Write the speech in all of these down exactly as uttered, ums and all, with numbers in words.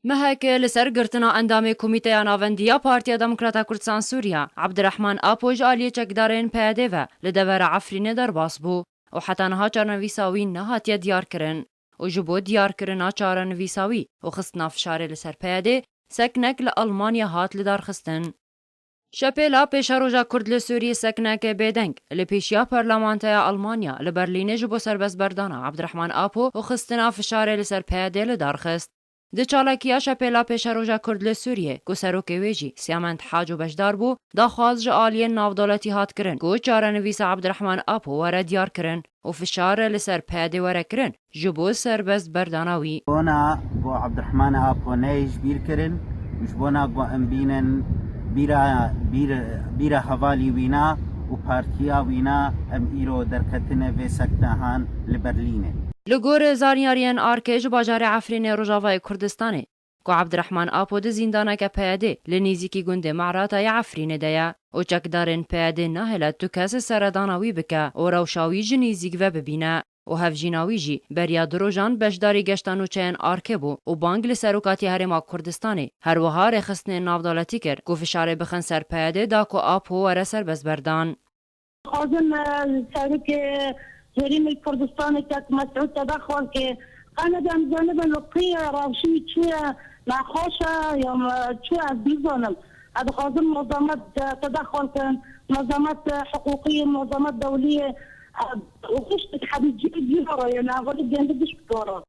Meheke li ser girtina endamê Komîteya Navendî ya Partiya Demokrata Kurdistan Sûriya, Abdirehman Apo ji aliyê çekdarên P Y D ve li devera Efrînê derbas bû û heta niha çarenivîsa wî nehatiye diyarkirin û ji bo diyarkirina çarenivîsa wî û xistina fişarê li ser P Y D, seknek li Almanya hat lidarxistin. Şepêla pêşeroja Kurd li Sûriyê sekneke bêdeng li pêşiya Parlamentoya Almanya li Berlînê ji bo serbestberdana Abdirehman Apo û xistina fişarê li ser P Y D li dar xist. Di çalakiya şepêla pêşeroja Kurd li Sûriyê, ku serokê wê jî Siyamend Haco beşdar bû, daxwaz ji aliyên navdewletî hat kirin, ku çarenivîsa Abdirehman Apo were diyarkirin û fişar li ser P Y D were kirin, ji bo serbest berdana wî. Bona ku Abdurrahman Apo neyê ji bîr kirin û ji bona ku em bînin bîra, bîr, bîra hevalî wîna û partiya wîna em îro derketine vê seknehan li Berlînê. Li gor zanyariyên arkê ji bajarê Efrînê Rojavayê Kurdistanê, ku Abdurrahman Apo di zîndaneke P Y D li nêzîkî gundê Me'rata ya Efrînê de ye û çekdarên P Y D nahêle tu kes seredana wî bike û rewşa wî ji nêzîk ve bibîne. û hevjîna wî jî beriya du rojan beşdarî geşta nûçeyên arkê bû û bang li Serokatiya Herêma Kurdistanê, her wiha rêxistinên navdewletî kir ku fişarê bixin ser P Y D da ku Apo were serbestberdan. Dixwazim, e, serokê Herêmê Kurdistanê kek Mesûd te daxwaz ke qene de em zanibin li qî rewşî çûye, nexweş e ya me çûye ez nizanim. Ez dixwazim munazemet, e, te daxwaz ke munazemet, e, hiqûqî, munazemet dewlî, e, û pişt dihebî cî cî re ye, ne, wele gende giş bikara.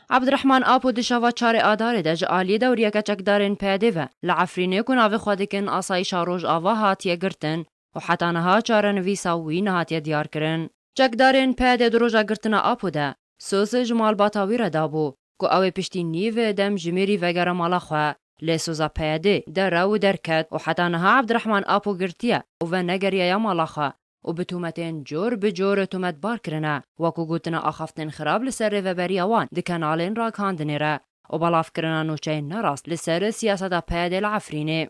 Abdurrahman Apo di şeva çarê Adarê de ji aliyê dewriyeke çekdarên P Y D ve li Efrînê ku navê xwe dikin Asayîşa Rojava hatiye girtin û heta niha çarenivîsa wî nehatiye diyarkirin. Çekdarên P Y D di roja girtina Apo de soz ji malbata wî re dabû ku ew ê piştî nîv dem ji mêrî vegere mala xwe. Lê soza P Y D derew derket û heta niha Abdurrahman Apo girtiye û venegeriyaye mala xwe û bi tûmetên cor bi cor tûmetbar kirine, wekû gotina axaftên xirab li ser rêveberiya wan di kenalên ragihandinê re û belavkirina nûçeyên nerast li ser siyaseta P Y D li Efrînê.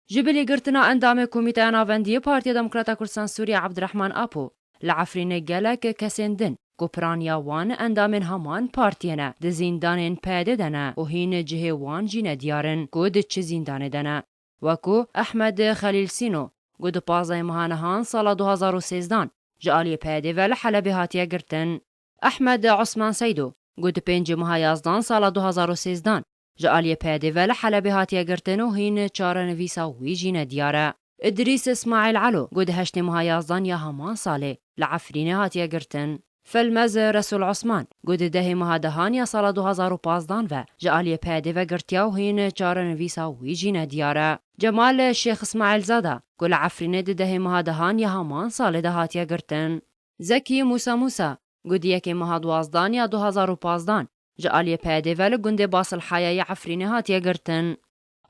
Ji bilî girtina endamê Komîteya Navendî yê Partiya Demokrata Kurdistan Sûriye Abdurrahman Apo, li Efrînê gelek kesên din ku piraniya wan endamên heman partiyê ne, di zîndanên P Y D de ne û hîn cihê wan jî nediyar in ku di çi zîndanê de ne. Wekû Ehmed Xelîl Sîno, ku di pazdehê meha nihan sala du hazar û sêzdan ji aliyê P Y D ve li Helebê hatiye girtin. Ehmed Osman Seydo, ku di pêncê meha yazdan sala du hazar û sêzdan ji aliyê P Y D ve li Helebê hatiye girtin û hîn çarenivîsa wî jî nediyar e. Idrîs Îsmaîl Elo, ku di heştê meha yazdan ya heman salê li Efrînê hatiye girtin. Felmez Resûl Osman, ku di dehê meha dehan ya sala du hazar û pazdan ve ji aliyê P Y D ve girtiya û hîn çarenivîsa wî jî nediyar e. Cemal Şêx Îsmaîlzada, ku li Efrînê di dehê meha dehan ya heman salê de hatiye girtin. Zekî Mûsa Mûsa, ku di yekê meha duwazdan ya du hazar û pazdan ji aliyê P Y D ve li gundê Basilhaya ya Efrînê hatiye girtin.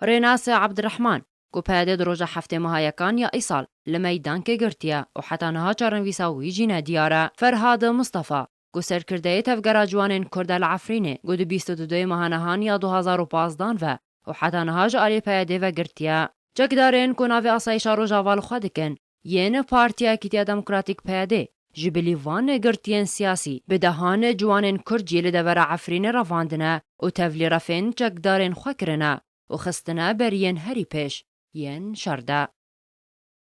Rênas Abdirehman, ku P Y D di roja heftê meha yekan ya îsal li meydankê girtiye û heta niha çarenivîsa wî jî nediyar e. Ferhad Mistefa, ku serkirdeyê Tevgera Ciwanên Kurd e li Efrînê, ku di bîst û duyê meha nihan ya du hazar û pazdan ve û heta niha ji aliyê P Y D ve girtiye. Çekdarên ku navê Asayîşa Rojava li xwe dikin, yên Partiya Yekîtiya Demokratîk P Y D, ji bilî van girtiyên siyasî bi dehan ciwanên Kurd jî li devera Efrînê revandine û tevlî refên çekdarên xwe kirine û xistine beriyên herî pêş yên şer de.